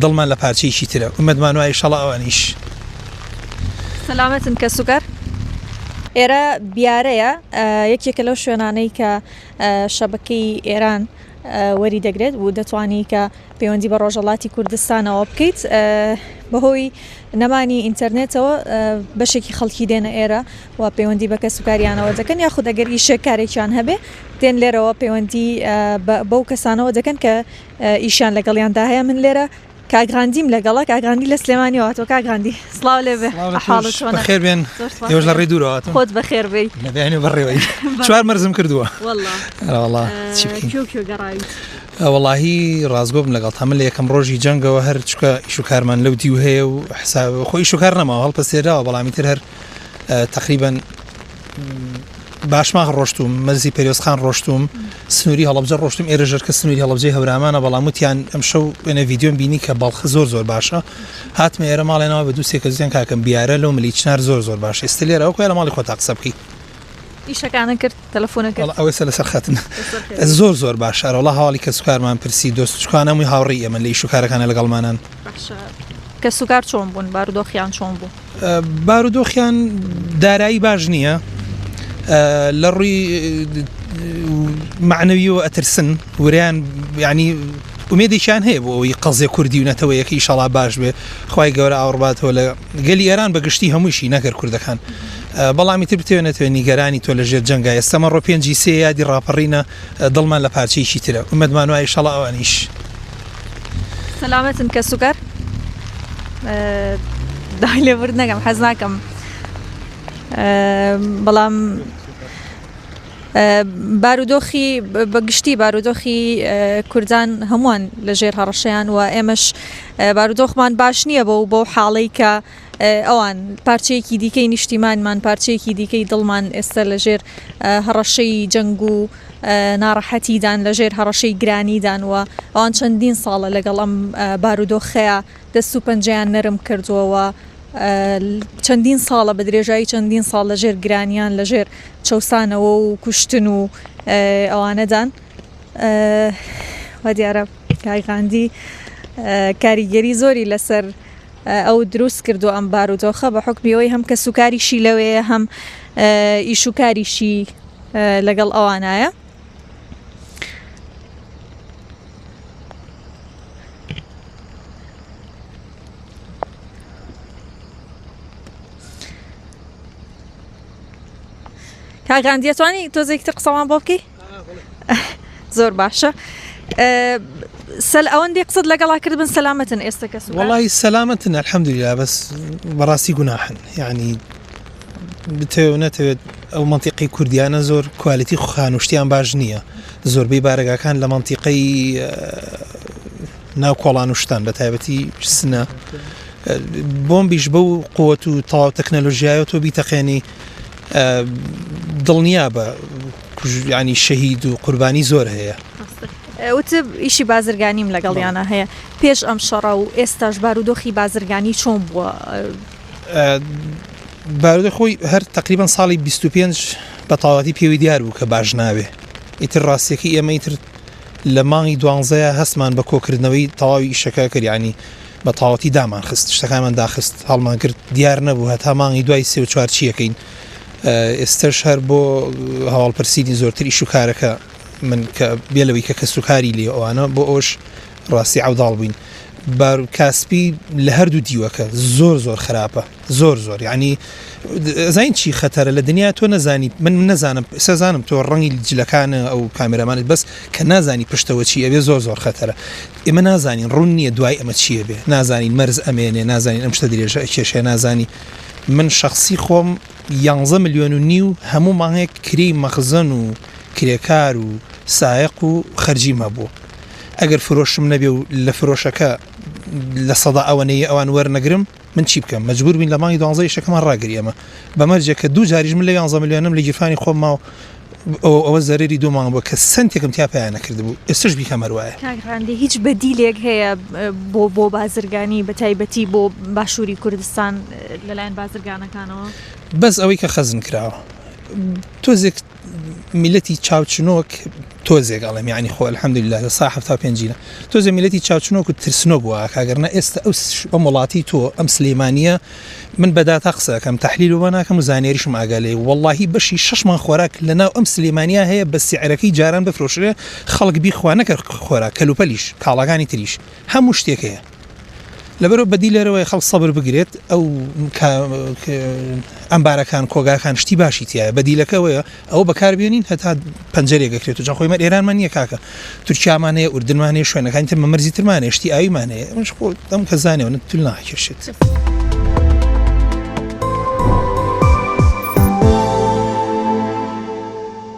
دڵمان لە پارچەیەکی ترە ئومێدمان وایە ئیشەڵا ئەوانیش. سەلامەتن کەسوکار. ئێرە بیارەیە یەکێکە لەو شوێنانەی کە شەبەکەی ئێران وەری دەگرێت و دەتوانی کە پەیوەندی بە ڕۆژەڵاتی کوردستانەوە بکەیت بەهۆی نەمانی ئینتەرنێتەوە بەشێکی خەڵکی دێنە ئێرە و پەیوەندی بە کەسوکاریانەوە دەکەن یاخود ئەگەر ئیشێک کارێکیان هەبێ دێن لێرەوە پەیوەندی بەو کەسانەوە دەکەن کە ئیشیان لەگەڵیاندا هەیە من لێرە کاک غاندیم لەگەڵە کاک غاندی لە سلێمانیەوە هاتووە کاک غاندی سڵاو لێ بێ حاڵت چۆنە بەخێر بێن ئێوەش لە ڕێی دوورەوە هاتوون خۆت بەخێر بێی لە بەیانی بەڕێوەی چوار مەرزم کردووە والله ئەرە وەڵا چی بکەین کوێ و کوێ گەڕاویت وەڵاهی ڕاستگۆ بم لەگەڵتا من لە یەکەم ڕۆژی جەنگەوە هەر چکە ئیش و کارمان لەو دیو هەیە و حساب خۆ ئیش و کار نەماوە هەڵپەسێراوە بەڵام ئیتر هەر تقریبا باشماخ ڕۆشتوم مەرزی پەریۆزخان ڕۆشتوم سنووری هەڵەبجە ڕۆشتم ئێرە ژەرکە سنووری هەڵەبجەی هەورامانە بەڵام وتیان ئەمشەو وێنە ڤیدیۆم بینی کە بەڵخ زۆر زۆر باشە هاتمە ئێرە ماڵێنەوە بە دوو سێ کەس وتیان کاکەم بیارە لەو ملی چنار زۆر زۆر باشە ئێستا لێرە وەکو لە ماڵی خۆتا قسە بکەی. ئیشەکانت کرد تەلەفۆنت کرد؟ وەڵا ئەوەی سەر لەسەر خەتن زۆر زۆر باشە ئەرەوەڵا هەواڵی کەسوکارمان پرسی دۆست چکان هەمووی هاوڕێی ئێمەن لە ئیش و کارەکانە لەگەڵمانان. باشە کەسوکار چۆن بوون بارودۆخیان چۆن بوو؟ بارودۆخیان دارایی باش نییە لە ڕووی معنەویەوە ئەترسن وریان ینی ئومێدێکیان هەیە بۆ ئەوەی قەزێ کوردی و نەتەوەیەکە ئیشەڵا باش بێ خی گەورە ئاوڕباتەوە لە گەلی ئێران بە گشتی هەمووشی نەکرد کوردەکان بەڵامی تر بتوێنێتەوە نیگەرانی تۆ لە ژێر جەنگا ئێستەمە ڕۆ پێنجی سێ یادی ڕاپەڕینە دڵمان لە پارچەیەکی ترە ئومێدمان وایە ئیشەڵا ئەوانیش سەلامەتن کەسوکار داوای لێبورد نەکەم حەز ناکەم بەڵام بارودۆخی بەگشتی بارودۆخی کوردان هەمووان لە ژێر هەڕەشەیان و ئێمەش بارودۆخمان باش نییە بۆ بۆ حاڵی کە ئەوان پارچەیەکی دیکەی نیشتیمانمان، پارچەیەکی دیکەی دڵمان ئێستا لە ژێر هەڕەشەی جەنگ و ناڕەحەتیدان، لە ژێر هەڕەشەی گرانیدان و ئەوان چەندین ساڵە لەگەڵ ئەم بارودۆخەیا دەست و پەنجەیان نەرم کردووە و چەندین ساڵە بە درێژایی چەندین ساڵ لە ژێر گرانیان، لە ژێر چەوسانەوە و کوشتن و ئەوانەدان. وا دیارە کاک غاندی کاریگەری زۆری لەسەر ئەو دروست کردووە ئەم بارودۆخە بە حوکمی ئەوەی هەم کەسوکاریشی لەوێیە هەم ئیش و کاریشی لەگەڵ ئەوانایە. کاک غاندی ئەتوانی تۆزێکی تر قسەمان بۆ بکەی؟ زۆر باشە سەل ئەوەندەی قسەت لەگەڵا کردبن سەلامەتن ئێستا کەس وڵی سەلامەتن الحەمدلله بەس بەڕاستی گوناحن یعنی بتەوێت نەتەوێت ئەو منتیقی کوردیانە زۆر کوالیتی خانوشتیان باش نییە زۆربەی بارەگاکان لە منتیقەی ناو کۆڵان و شتان بە تایبەتی سنە بۆمبیش بەو قوت و تەواو تەکنەلۆژیایە تۆ بیتەقێنی دڵنیا بە ینی شەهید و قوربانی زۆر هەیە. وت ئیشی بازرگانیم لەگەڵیانە هەیە پێش ئەم شەڕە و ئێستاش بارودۆخی بازرگانی چۆن بووە؟ بارودە خۆی هەر تقریبا ساڵی 25 بە تەواوەتی پێوی دیار بوو کە باش ناوێ ئیتر ڕاستیەکەی ئێمە ئیتر لە مانگی دوانزەیە هەستمان بە کۆکردنەوەی تەواوی ئیشەکە کرد یانی بە تەواوەتی دامان خست شتەکانمان داخست هەڵمان کرد دیار نەبوو هەتا مانگی دوای سێ و چوار چیەکەین ئێستش هەر بۆ هەواڵپرسینی زۆرتر ئیش و کارەکە من کە بێ لەوەی کە کەس و کاری لێ ئەوانە بۆ ئەوش ڕاستی عەوداڵ بووین بار کاسپی لە هەردوو دیوەکە زۆر زۆر خراپە زۆر زۆر یعنی زین چی خەتەرە لە دنیا تۆ نەزانی من نەزانم سەزانم تۆ ڕەنگی جلەکانە ئەو کامێرامانت بەس کە نازانی پشتەوە چی ئەبێ زۆر زۆر خەتەرە ئێمە نازانین ڕوون نییە دوای ئەمە چییە بێ نازانین مەرز ئەمێنێ نازانین ئەم شتە درێژە کێشێ نازانی من شخصی خۆم یانزە ملیۆن و نیو هەموو مانگێک کرێی مەخزەن و کرێکار و سایەق و خەرجیم هەبوو ئەگەر فرۆشم نەبێ و لە فرۆشەکە لە سەدا ئەوەنەی ئەوان وەرنەگرم من چی بکەم مەجبور بین لە مانگی دوانزە ئیشەکەمان ڕاگری ئەمە بە مەرجێک کە دوو جاریش من لە یانزە ملیۆنم لە گیرفانی خۆم ماو ئەوە ئەوە زەرەری دوو مانگ بووە کە سەنتێکم تیا پەیا نەکردبوو ئێستش بیکەم هەر وایە. کاک ڕاندی هیچ بەدیلێک هەیە بۆ بۆ بازرگانی بە تایبەتی بۆ باشووری کوردستان لەلایەن بازرگانەکانەوە؟ بەس ئەوەی کە خەزن کراوە تۆزێک میلەتی چاوچنۆک. تۆزێک ئەڵێم یعنی خۆ الحمدلله لە سا 75 جیلە تۆزێ میلەتی چاوچنۆک و ترسنۆک بووە کاگەرنە ئێستا ئەو ئەم وڵاتی تۆ ئەم سلێمانیە من بە داتا قسە ئەکەم تەحلیل بۆ ناکەم و زانیاریشم ئاگا لێ وەڵاهی بەشی شەش مانگ خۆراک لەناو ئەم سلێمانیا هەیە بە سعرەکەی جاران بفرۆشرێ خەڵک بیخوا نەکە خۆراک کەلوپەلیش کاڵاکانی تریش هەموو شتێک هەیە لەبەرەوە بەدی لێرەوەی خەڵک سەبر بگرێت ئەو ئەمبارەکان کۆگاکان شتی باشی تایە بەدیلەکەوەیە ئەوە بەکاربێنین هەتا پەنجەرێک ئەکرێت و جا خۆی مەر ئێرانمان نییە کاکە تورکیامان هەیە ئوردنمان هەیە شوێنەکانی تر مەمەرزی ترمان هەیە شتی ئاویمان هەیە ئەمەش خۆ ئەم کەزانێ و تول ناکێشێت.